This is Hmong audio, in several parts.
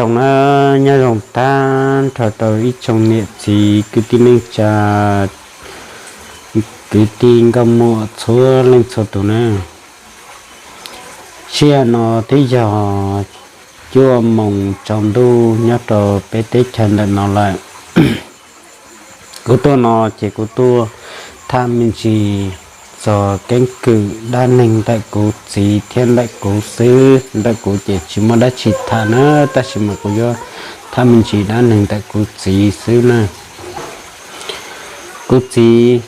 Zoo na, nyob zoo tag nrho rau ib tsoom niam txiv kwv tij neej tsa, kwv tij nkauj muam txhua leej txhua tus na. Sij hawm no twb yog cuaj moos tsaus ntuj nyob rau peb teb chaws ntawm no lawm. Kuv tuaj no ces kuv tuaj tham me ntsis txog keeb kwm dab neeg ntawm kuv txiv thiab ntawm kuv xwb. Ntawm kuv ces tsis muaj dab tsi tham na, tab sis mas kuv yuav tham me ntsis dab neeg ntawm kuv txiv xwb na. Kuv txiv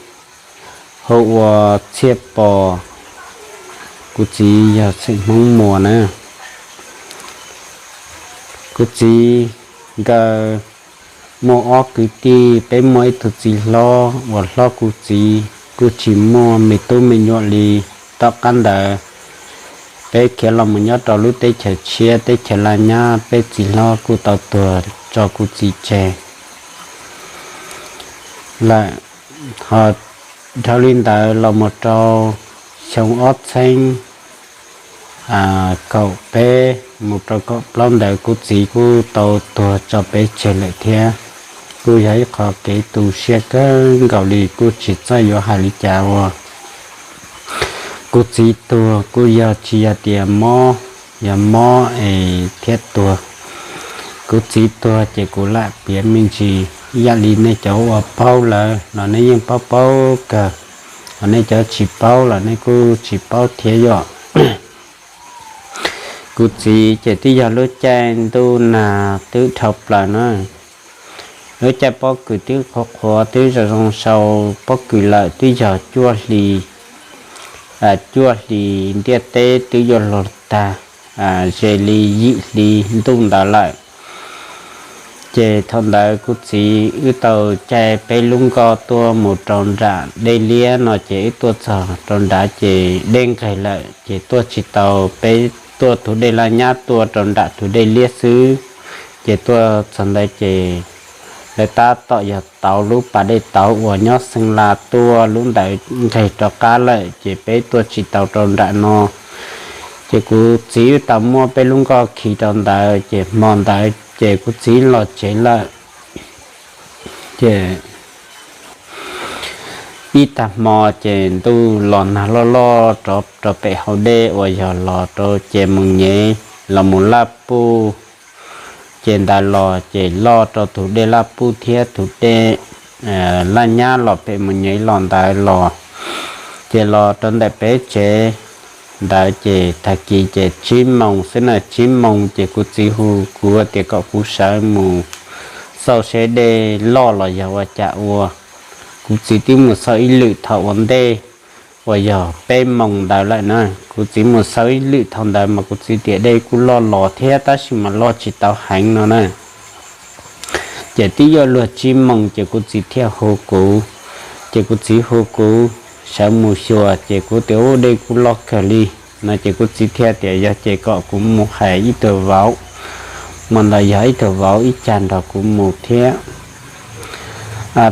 hu ua Txhiaj Pos, kuv txiv yog xeem Hmoob Muas na. Kuv txiv nkawd muaj ob kwv tij, peb muaj ib tug txiv hlob uas hlob kuv txiv, kuj tsis muaj me tub me nyuam li. Tom qab ntawd peb khiav los mus nyob rau lub teb chaws tshiab, teb chaws Laj Nyab, peb txiv hlob kuj tau tuag tso kuv txiv tseg lawm. Ho dhau li ntawd los mus rau xyoo ob txheeb kaum peb mus rau kaum plaub ntawd kuv txiv kuj tau tuag tso peb tseg lawm thiab. Kuj yog ib qho kev tu siab kawg nkaus li, kuj tsis txawj yuav hais li cas ua. Kuv txiv tuag kuj yog tsis yog tias mob, yog mob es thiaj tuag. Kuv txiv tuag ces kuv lam piav me ntsis, yam li nej cov uas paub lawm los nej yeej paub paub kawg, ho nej cov tsis paub los nej kuj tsis paub thiab yom. Kuv txiv ces twb yog lub caij ntuj nag twb dhau plaws na, lub caij pob kws twb qhuav qhuav twb zoo zoo sau pob kws lawm, twb yog cuaj hlis, cuaj hlis ntiaj teb twb yuav luag tag, ze li yim hli ntuj ntawd lawm. Ces thaum ntawd kuv txiv wb tau caij peb lub nkoj tuaj mus rau nram dej liab no, ces wb tuaj txog rau nrad ces dej nqeg lawm, ces tuaj tsis tau, peb tuaj tus dej Laj Nyab tuaj rau nram tus dej liab xwb. Ces tuaj txog ntawd ces lawv tab tom yog tauv lub pas dej tauv uas nyob Xeev Las tuaj, lub ntawd nqeg rov qab lawm, ces peb tuaj tsis tau rau nram no. Ces kuv txiv wb tau muab peb lub nkoj khi rau ntawd, ces hmo ntawd ces kuv txiv los tsev lawm. Ces ib tag hmo ces ntuj los nag loj loj rov rau pem hauv dej uas yog los rau ces mus nyev los mus Laj Puj. Ces ntawd los ces loj rau tus dej Laj Puj thiab tus dej Laj Nyab los pem mus nyev los ntawd los, ces los rau ntawm peb tsev ntawd ces tag kis ces tsib moos xwb na, tsib moos ces kuv txiv hu kuv tias kom kuv sawv mus xauj seb dej loj los yog ua cas ua. Kuv txiv twb mus xauj ib lwm thaum ua ntej uas yog peb moos ntawd lawm na. Kuv txiv mus xauj ib lwm thaum ntawd mas kuv txiv tias dej kuj loj los thiab tab sis mas loj tsis tau heev no na. Ces twb yuav luag tsib moos ces kuv txiv thiaj hu kuv. Ces kuv txiv hu kuv sawv mus xyuas ces kuv tias ub, dej kuj loj kawg li no, ces kuv txiv thiaj tias yog ces kom kuv mus hais ib tug vauv, mas ntawd yog ib tug vauv ib cag nrog kuv mus thiab.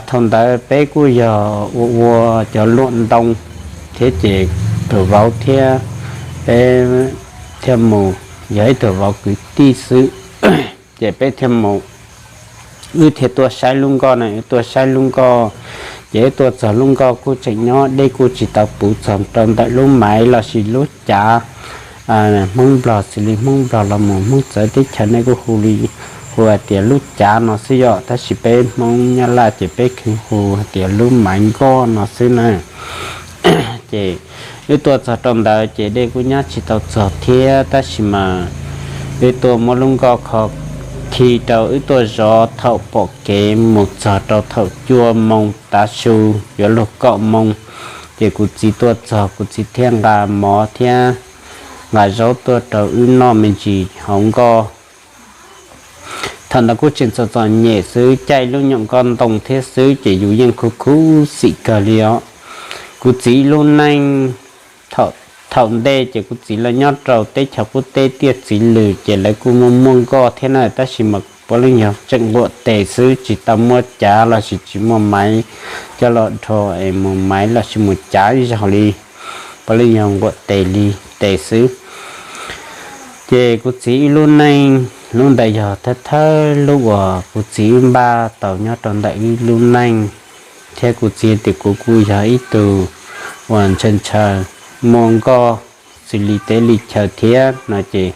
Thaum ntawd peb kuj yog ua ua cov luam ntoo thiab, ces tus vauv thiab peb thiaj mus, yog ib tug vauv kwv tij xwb. Ces peb thiaj mus, wb thiaj tuaj saib lub nkoj na, wb tuaj saib lub nkoj. Ces wb tuaj txog lub nkoj kuj tseem nyob, dej kuj tsis tau puv txog rau ntawm lub maiv lossis lub cav Hmoob Nplog, xws li Hmoob Nplog los mus Hmoob txawv teb chaws nej kuj hu li, hu hais tias lub cav no xwb yom, tab sis peb Hmoob Nyab Laj ces peb khwv hu hais tias lub maiv nkoj no xwb na. Ces wb tuaj txog rau ntawd ces dej kuj nyab tsis tau txog thiab, tab sis mas wb tuaj muab lub nkoj kho khi rau wb tuaj zov thaum pom kev mus txog rau thaum cuaj moos tav su yuav luag kaum moos. Ces kuv txiv tuaj txog, kuv txiv thiaj nqa mov thiab nqa zaub tuaj rau wb noj me ntsis hauv nkoj. Thaum ntawd kuj tseem txom txom nyem xwb, caij lub nyuam nkoj ntoo thiab xwb ces yus yeej khuv khuv xim kawg li os. Kuv txiv lub neej thaum ntej ces kuv txiv los nyob rau teb chaws qub teb tiaj txiv lws ces lawv kuj muaj muaj nkoj thiab na, tab sis mas puav leej yog tseem nquam tes xwb, tsis tau muaj cav lossis tsis muaj maiv coj los dhos es mus maiv lossis mus cav ib zaug li, puav leej yog nquam tes li tes xwb. Ces kuv txiv ib lub neej Lub ntawd yog thawj thawj lub uas kuv txiv wb npaj tau nyob rau ntawm wb lub neej, thiab kuv txiv tias kuv kuj yog ib tug uas ntshaw ntshaw muaj nkoj xws li teb li chaw thiab no ces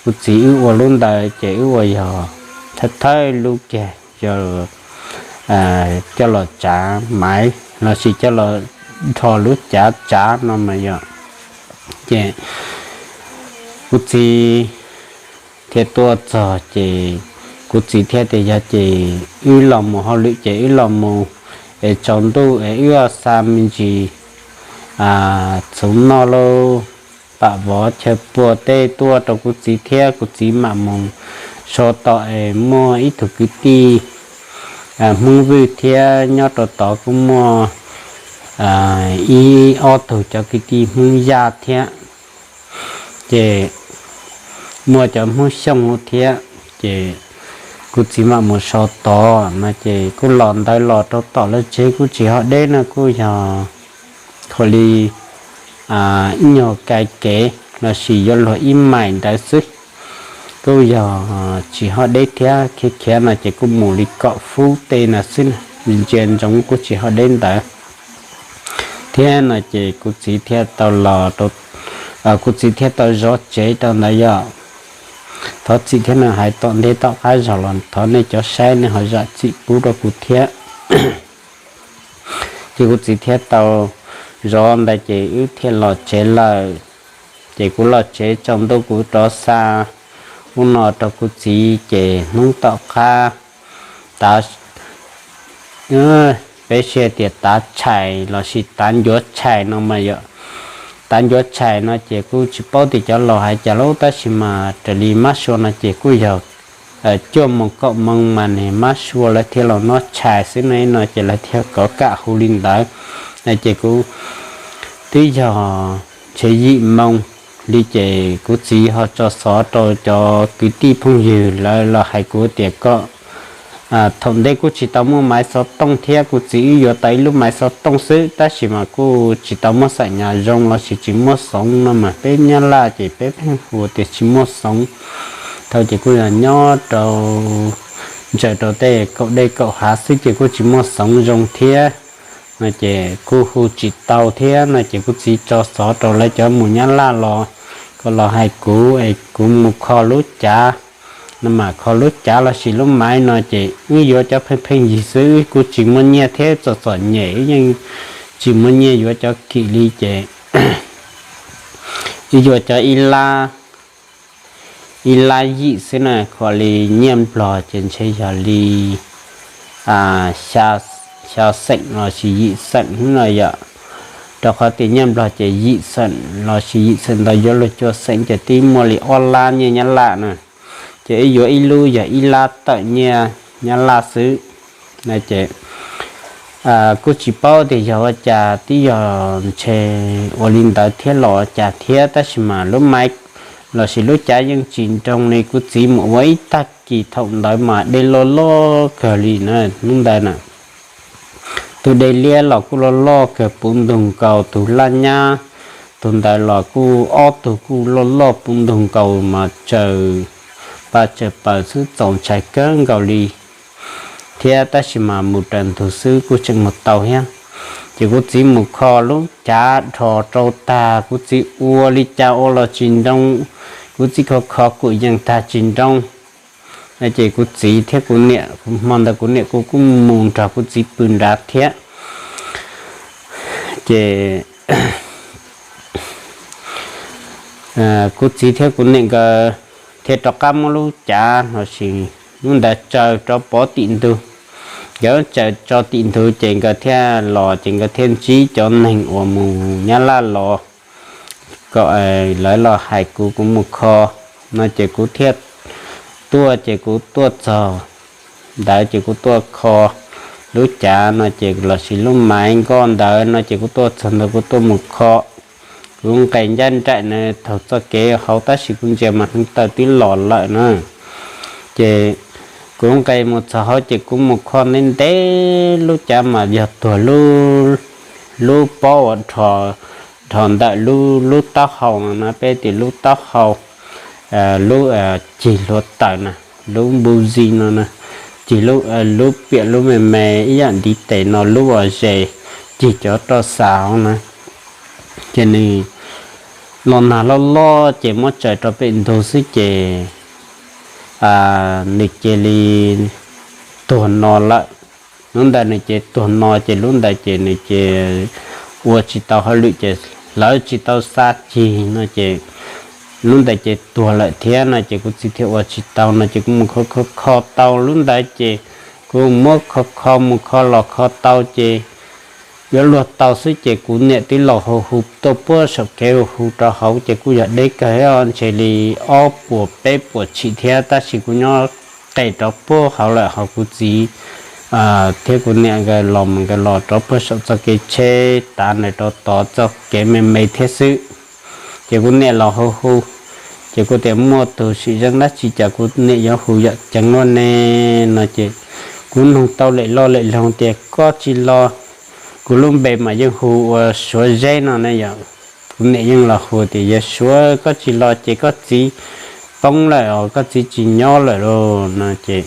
kuv txiv wb ua lub ntawd ces wb ua yog thawj thawj lub kiag yog coj los tsav maiv lossis coj los dhos lub cav tsav no mas yog ces kuv txiv thiaj tuaj txog ces kuv txiv thiaj tias yog ces wb los mus hauj lwm ces wb los mus es tsaus ntuj es wb xa me ntsis txhuv noj lauj, pam vov chaw pua tej tuaj rau kuv txiv thiab kuv txiv mam mus so tom es muaj ib tug kwv tij Hmoob Vwj thiab nyob rau tod kuj muaj ib ob tug cov kwv tij Hmoob Yaj thiab, ces muaj cov Hmoob Xyooj thiab, ces kuv txiv mam mus so tod no ces kuj los ntawd los rau tom lawv tsev kuj tsis ho deb no kuj yog kho li ib nyuag kais kev lossis yuav luag ib mais ntawd xwb. Kuj yog tsis ho deb thiab khiav khiav no ces kuj mus li kaum fub tej no xwb, ntsia ntsoov kuj tsis ho deb ntawd thiab no ces kuv txiv thiaj tau los, kuv txiv thiaj tau zov tsev rau ntawd yog. Thov txim thiab no hais tom ntej tom qab zog los thov nej cov saib nej ho zam txim pub rau kuv thiab. Ces kuv txiv thiaj tau zov ntawd ces wb thiaj los tsev lawm. Ces kuv los tsev tsaus ntuj kuv rov xa ub no rau kuv txiv ces hnub tom qab tav peb sia tias tav tshais lossis tav ncuav tshais no mas yog, tav ncuav tshais no ces kuj tsis paub tias cov laus hais cas lub tab sis mas raws li mab sua no ces kuj yog cuaj moos kaum moos mas niag mab sua lawv thiaj los noj tshais xwb no ces lawv thiaj kov kam hu li ntawd. Ces kuv twb yog ntshe yim moos li ces kuv txiv ho tso xov rau cov kwv tij phooj ywg lawv los hais kuv tias kom thaum ntej kuj tsis tau muaj maiv xov tooj thiab kuv txiv wb yuav tau ib lub maiv xov tooj xwb tab sis mas kuj tsis tau muaj xam nyas zoo lossis tsis muaj xoov no mas peb nyab laj ces peb pheej hu tias tsis muaj xoov. Thaum ces kuj yog nyob rau ntsaws rau tej kaum dej kaum hav xwb ces kuj tsis muaj xoov zoo thiab no ces kuj hu tsis tau thiab no ces kuv txiv tso xov rau lawv cov mus nyab laj los kom los hais kuv es kuv mus kho lub cav no mas kho lub cav lossis lub maiv no ces wb yuav cov pheej pheej yig xwb wb kuj tsis muaj nyiaj thiab txom txom nyem wb yeej tsis muaj nyiaj yuav cov kim li ces wb yuav cov ib lab ib lab yim xwb na, kho li nyiaj nplog ces ntshe yog li xya xeem lossis yim xeem no yom. Rau qhov tias nyiaj nplog ces yim xeem lossis yim xeem ntau yuav luag cuaj xeem ces twb muaj li ob lab nyiaj nyab laj na. Ces wb yuav ib lub yog ib lab tawm nyiaj nyab laj xwb. Ces kuj tsis paub tias yog ua cas twb yog ntshe ua li ntawd thiab los ua cas thiab tab sis mas lub maiv lossis lub cav yeej tsis nroo li kuv txiv mus ua ib tag kis thaum ntawd mas dej loj loj kawg li na hnub ntawd na. Tus dej liab los kuj loj loj kawg puv ntug nkaus tus laj nyab, tus ntawd los kuj ob tug kuj loj loj puv ntug nkaus mas tsaws pa tsaws paws xwb txaus ntshai kawg nkaus li thiab tab sis mas mus raws ntug xwb kuj tseem mus tau thiab. Ces kuv txiv mus kho lub cav dhos rau tag kuv txiv ua li cas ua los tsis nroo, kuv txiv kho kho kuj yeej tag tsis nroo. Ces kuv txiv thiab kuv niam, hmo ntawd kuv niam kuj kuj mus nrog kuv txiv pw nrad thiab. Ces kuv txiv thiab kuv niam nkawd thiaj rov qab muab lub cav lossis lub ntawd tsaws rov pov tim ntug. Nkawd tsaws tso tim ntug ces nkawd thiaj los ces nkawd thiaj ntsib cov neeg uas mus nyab laj los kom lawv los hais kuv kuv mus kho no ces kuv thiaj tuaj ces kuv tuaj txog ntawd ces kuv tuaj kho lub cav no ces lossis lub maiv nkoj ntawd no ces kuv tuaj txog ntawd kuv tuaj mus kho. Kuv nqes ncaj nraim na thaum txoj kev hauv tab sis kuv ntsia mas hneev taw twb los lawm na. Ces kuv nqes mus txog hauv ces kuv mus kho ntev ntev lub cav mas yog tuag lub pob uas dhos ntawm lub taub hau no na peb tias lub taub hau lub cig hluav taws na, lub npu zi no na, cig lub piam lub me me ib yam ntiv tes no lub uas zes cig cov roj xav na. Ces nws los nag loj loj ces muab tsaws rau pem ntug xwb ces nws cia li tuag no lawm. Lub ntawd nws ces tuag no ces lub ntawd ces nws ces ua tsis tau hauj lwm ces hlawv tsis tau xa cig no ces lub ntawd ces tuag lawm thiab no ces kuv txiv thiaj ua tsis tau no ces kuv mus kho kho kho tau lub ntawd ces kuv muab kho kho mus kho los kho tau ces yuav luag tau xwb ces kuv niam twb los hu hu tuaj puag saum kev hu hu rau hauv ces kuj yog deb kawg ntshe li ob puas peb puas tshim thiab tab sis kuv nyob qes rau puag hauv lawm hos kuv txiv thiab kuv niam nkawd los mas nkawd los rau puag saum txoj kev tsheb tav nws rau tod txoj kev me me thiab xwb. Ces kuv niam los hu hu, ces kuv tias muaj tus sim zeej dab tsi cas kuv niam yuav hu yam ceev luaj ne no ces kuv nug tau lem loj lem loog tias koj tsis los, kuv lub npe mas yeej hu ua Suav Zeb no ne yom. Kuv niam yeej los hu tias yawg Suav koj tsis los ces koj txiv poob lawm os, koj txiv tsis nyob lawm lauj no ces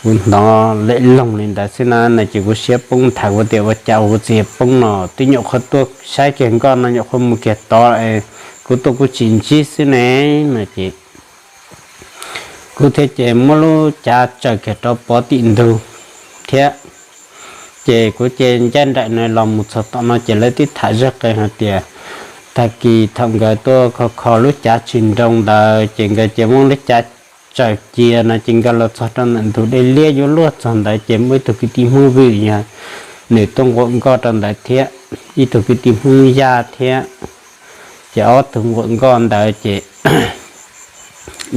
kuv hnov lem loog li ntawd xwb na no ces kuv siab poob nthav kuv tias ua cas kuv txiv poob no twb nyuam qhuav tuaj saib kiag nkoj no nyuam qhuav mus kiag tod es kuv tuaj kuv tsis ntsib xwb ne no ces kuv thiaj ces muab lub cav tsaws kiag rau pov tim ntug thiab. Ces kuv ces ncaj nraim no los mus txog tom no ces lawv twb tham zaj qees hais tias tag kis thaum nkawd tuaj kho kho lub cav tsis nroo ntawd ces nkawd ces muab lub cav tsaws cia no ces nkawd los txog rau ntawm ntug dej liab yuav luag txog ntawd ces muaj ib tug kwv tij Hmoob Vwj yog nws tuaj nquam nkoj rau ntawd thiab ib tug kwv tij Hmoob Yaj thiab. Ces ob tug nquam nkoj ntawd ces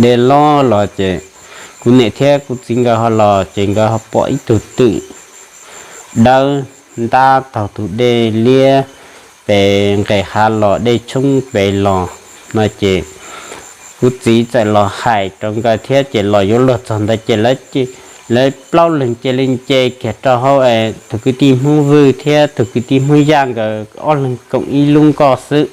dej loj los ces kuv niam thiab kuv txiv nkawd ho los ces nkawd ho pom ib tug twm dawb ntab taug tus dej liab pem nqes hav los dej tshoob pem los no ces kuv txiv txawm los hais rau nkawd thiab ces los yuav luag txog ntawd ces lawv plaub leeg cia li nce kiag rau hauv es tus kwv tij Hmoob Vwj thiab tus kwv tij Hmoob Yaj nkawd ob leeg koom ib lub nkoj xwb.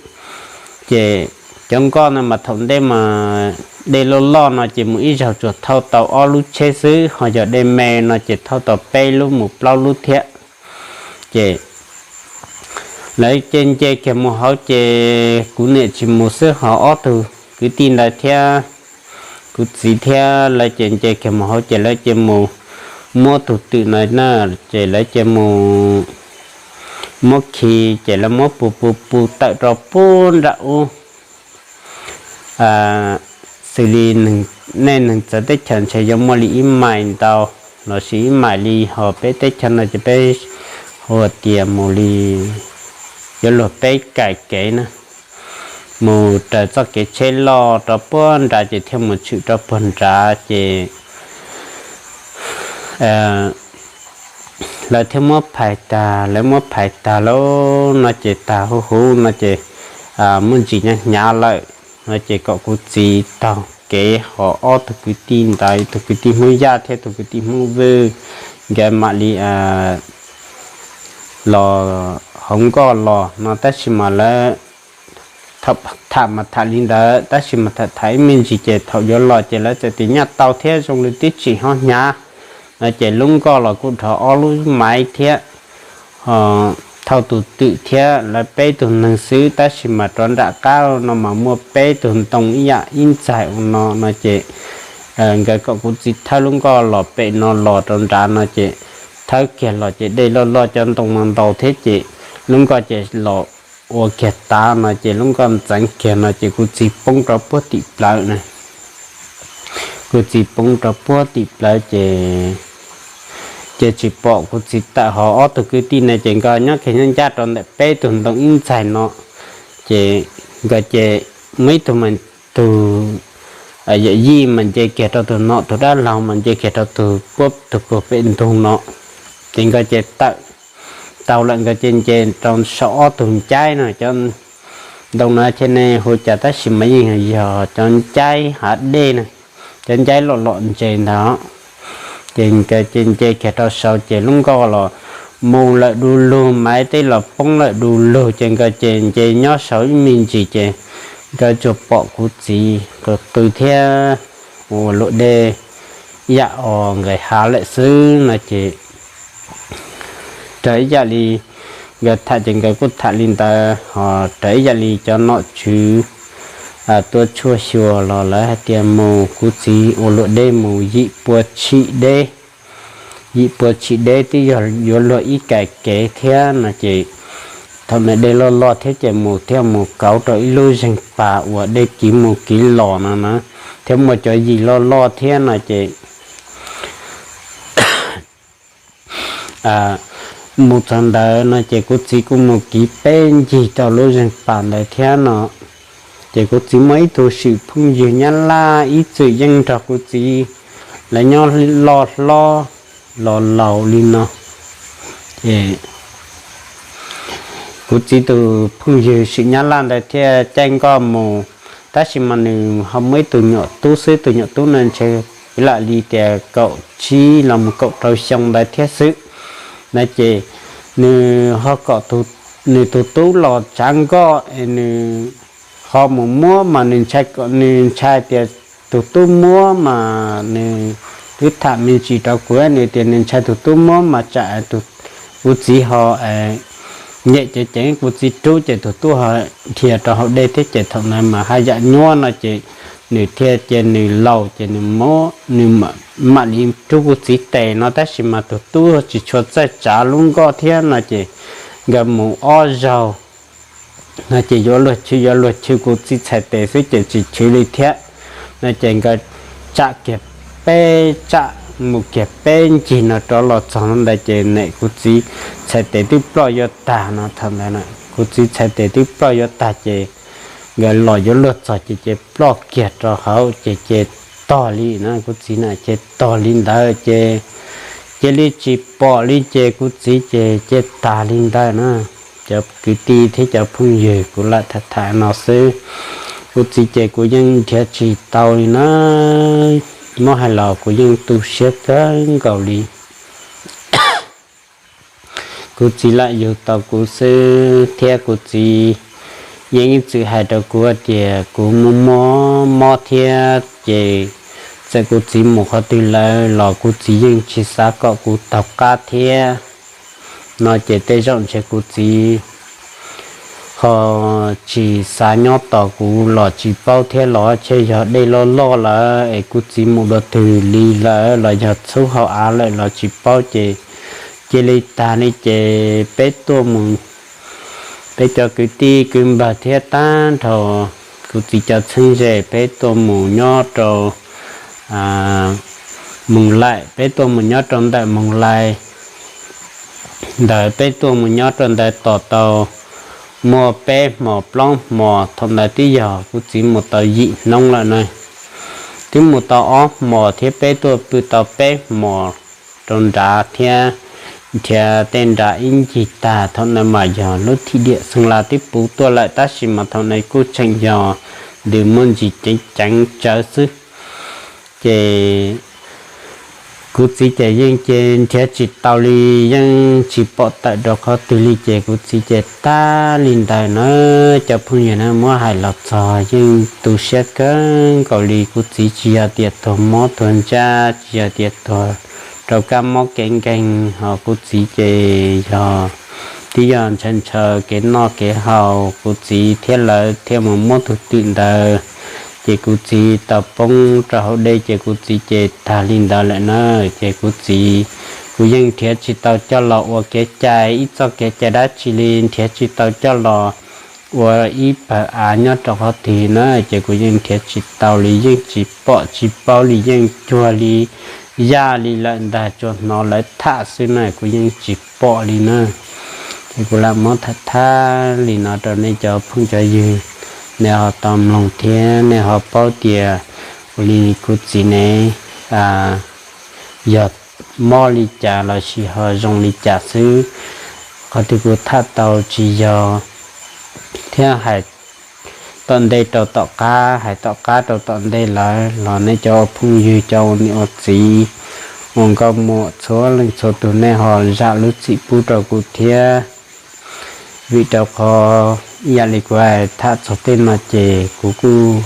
Ces cov nkoj no mas thaum ntej mas dej loj loj no ces mus ib zaug tsuas thauj tau ob lub tsheb xwb, ho yog dej me no ces thauj tau peb lub mus plaub lub thiab. Ces lawv ces nce kiag mus hauv ces kuv niam tsis mus xwb ho ob tug kwv tij ntawd thiab kuv txiv thiab lawv ces nce kiag mus hauv ces lawv ces mus muab tus twm no na, ces lawv ces mus muab khi ces lawv muab pus pus pus tawm rau puag nram ub xws li nej neeg txawv teb chaws ntshe yuav muaj li ib mais ntau lossis ib mais li, ho peb teb chaws no ces peb hu tias mus li yuav luag peb kais kev na, mus raws txoj kev tsheb loj rau puag nrad ces thiaj mus tshwm rau puag nrad ces lawv thiaj muab phais tag, lawv muab phais tag lauj no ces tag huv huv no ces muaj ntsis hnyav hnyav lawm no ces kom kuv txiv taug kev ho ob tug kwv tij ntawd, ib tug kwv tij Hmoob Yaj thiab tus kwv tij Hmoob Vwj, nkawd mam li los hauv nkoj los no tab sis mas lawv tham mas tham li ntawd tab sis mas tham tham ib me ntsis ces thaum yuav los ces lawv txawm tias nyaj tau thiab zoo li twb tsis ho hnyav no ces lub nkoj los kuj dhos ob lub maiv thiab thauj tus twm thiab lawv peb tug neeg xwb tab sis mas rov nram qab no mas muaj peb tug ntoo ib yam ib ntxaig ua no no ces nkawd kom kuv txiv thawb lub nkoj los pem no los rau nrad no ces thawb kiag los ces dej loj loj cov ntoo mas ntau thiab ces lub nkoj ces los ua kiag tav no ces lub nkoj ntxeev kiag no ces kuv txiv poob rau puag tim plawv na. Kuv txiv poob rau puag tim plawv ces ces tsis pom kuv txiv tawm ho ob tug kwv tij na ces nkawd nyob kiag nyob ncaj rau ntawm peb tug ntoo ib ntxaig no ces nkawd ces muaj ib tug mas tug yawm yij mas nce kiag rau tus no, tus dab laug mas nce kiag rau tus puag pem ntug no ces nkawd ces tawm tau lawm nkawd ces nce rau saum ob tug ncaib no cov ntoo no thiaj ne hu cas tab sis mas yeej yog cov ncaib hav dej na, cov ncaib loj loj ntses ntawd ces nkawd ces nce kiag rau saud ces lub nkoj los mus lawm du lug, maiv tej los poob lawm du lug ces nkawd ces nce nyob saud ib me ntsis ces Nkawd tsuas pom kuv txiv qw qw thiab ua luam dej ib yam os nqes hav lawm xwb no ces raws ib yam li nkawd tham ces nkawd kuj tham li ntawd, ho raws ib yam li cov nom tswv tuaj tshuaj xyuas los lawv hais tias mus kuv txiv ua luam dej mus yim pua tshim deb, yim pua tshim deb twb yog yuav luag ib ka kev thiab no ces thaum ntawd dej loj loj thiab ces mus thiaj mus kauv rau ib lub zeeg pas uas dej kiv mus kiv los no na, thiab muaj cov yim loj loj thiab no ces mus txog ntawd no ces kuv txiv kuj mus kiv peb ncig rau lub zeeg pas ntawd thiab no. Ces kuv txiv muaj ib tug swm phooj ywg Nyab Laj ib txwm yeej nrog kuv txiv lawv nyob loj hlob los laus li no. Ces kuv txiv tus phooj ywg swm Nyab Laj ntawd thiaj caij nkoj mus, tab sis mas nws ho muaj ib tug nyuam tub xwb, tus nyuam tub no ntshe lam li tias kaum tsib los mus kaum rau xyoo ntawd thiab xwb. No ces nws ho kom nws tus tub los tsav nkoj es nws ho mus muab mas nws ntshai, nws ntshai tias tus tub muab mas nws twb tham me ntsis rau kuv, nws tias nws ntshai tus tub muab mas tsam kuv txiv ho nyem ceev ceev kuv txiv rub ces tus tub ho dhia rau hauv dej thiab ces thaum ntawd mas haj yam nyuab no ces nws thiaj cia nws laus ces nws mam li rub kuv txiv tes no, tab sis mas tus tub tsis tshua txawj tsav lub nkoj thiab no ces nkawd mus ob zaug no ces yuav luag chwv yuav luag chwv kuv txiv txhais tes xwb ces tsis chwv li thiab no ces nkawd tsam kiag peb tsam mus kiag peb ncig no rov los txog ntawd ces nim kuv txiv txhais tes twb ploj yuav tag no, thaum ntawd kuv txiv txhais tes twb ploj yuav tag ces nkawd los yuav luag txog ces ces ploj kiag rau hauv ces ces tog li na, kuv txiv na ces tog li ntawd ces cia li tsis pom li ces kuv txiv ces ces tag li ntawd na. Cov kwv tij thiab cov phooj ywg kuv lam tham tham no xwb, kuv txiv ces kuv yeej nrhiav tsis tau li na, muab hais los kuv yeej tu siab kawg nkaus li. Kuv txiv lam yug tau kuv xwb thiab kuv txiv yeej ib txwm hais rau kuv tias kuv muaj mob mob thiab ces txawm kuv txiv mus qhov twg lawm los kuv txiv yeej tsis xav kom kuv taug qab thiab no ces tej zaum ntshe kuv txiv ho tsis xav nyob tos kuv los tsis paub thiab los tshe yog dej loj loj lawm es kuv txiv mus dua twg li lawm los yog txhub hauv av lawm los tsis paub ces cia li tag li ces peb tuaj mus, peb cov kwv tij kwv npawg thiab tag nrho kuv txiv cov txheeb ze peb tuaj mus nyob rau Moos Laim, peb tuaj mus nyob rau ntawm Moos Laim ntawd peb tuaj mus nyob rau ntawd tos tau muaj peb hmos plaub hmos, thaum ntawd twb yog kuv txiv mus tau yim hnub lawm na. Twb mus tau ob hmos thiab peb tuaj pw tau peb hmos rau nrad thiab nrhiav tej nrad ib ncig tag, thaum ntawd mas yog lub thim diam xeev las twb puv tuaj lawm tab sis mas thaum ntawd kuj tseem yog ntws muaj ntsis ceev ceev tsawv xwb. Ces kuv txiv ces yeej ces nrhiav tsis tau li, yeej tsis pom tawm rau qhov twg li ces kuv txiv ces tag li ntawd na. Cov phooj ywg na, muab hais los txog yeej tu siab kawg nkaus li, kuv txiv tsis yog tias tuag mob tuag ntsaj, tsis yog tias tuag rau kab mob kev nkeeg, ho kuv txiv ces yog twb yog ntshaw ntshaw kev noj kev haus, kuv txiv thiab lawv thiaj mus muab tus twm ntawd ces kuv txiv tau poob rau hauv dej ces kuv txiv ces tag li ntawd lawm na. Ces kuv txiv, kuv yeej nrhiav tsis tau coj los ua kev cai, ib txoj kev cai dab tsi li nrhiav tsis tau coj los ua ib pawg av nyob rau qhov twg na, ces kuv yeej nrhiav tsis tau li, yeej tsis pom tsis paub li, yeej cuag li yaj li lawm ntag, tsuas hnov lawv tham xwb na, kuv yeej tsis pom li na. Ces kuv lam muab tham tham li no rau nej cov phooj cov ywg, nej ho tau mloog thiab nej ho paub tias ua li kuv txiv ne yog mob li cas los sis ho zoo li cas xwb. Qhov twg kuv tham tau tsis yog thiab hais tom ntej rau tom qab, hais tom qab rau tom ntej lawm los nej cov ua phooj ywg, cov ua niam ua txiv, ua nkauj muam txhua leej txhua tus, nej ho zam lub txim pub rau kuv thiab. Vim rau qhov Yam li kuv hais tham txog tej no ces kuv kuj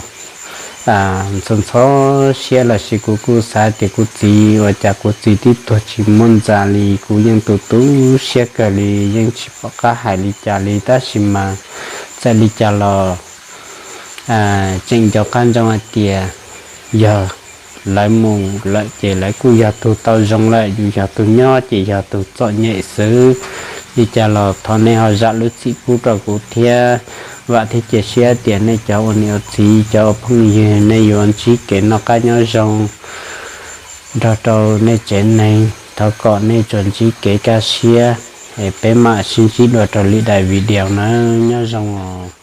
ntxhov ntxhov siab lossis kuv kuj xav tias kuv txiv ua cas kuv txiv twb tuag tsis muaj ntxa li, kuv yeej tu tu siab kawg li, yeej tsis pom qab hais li cas li. Tab sis mas txawm li cas los tseem nco qab ntsoov hais tias yog lawv mus lawm ces lawv kuj yog tus tau zoo lawm, yus yog tus nyob ces yog tus txom nyem xwb. Li cas los thov nej ho zam lub txim pub rau kuv thiab. Vam thiab cia siab tias nej cov ua niam ua txiv, cov ua phooj ywg, nej yuav ntsib kev noj qab nyob zoo nrog rau nej tsev neeg. Thov kom nej tsuas ntsib kev kaj siab, es peb mam sib ntsib dua rau lwm daim video nawb. Nyob zoo os.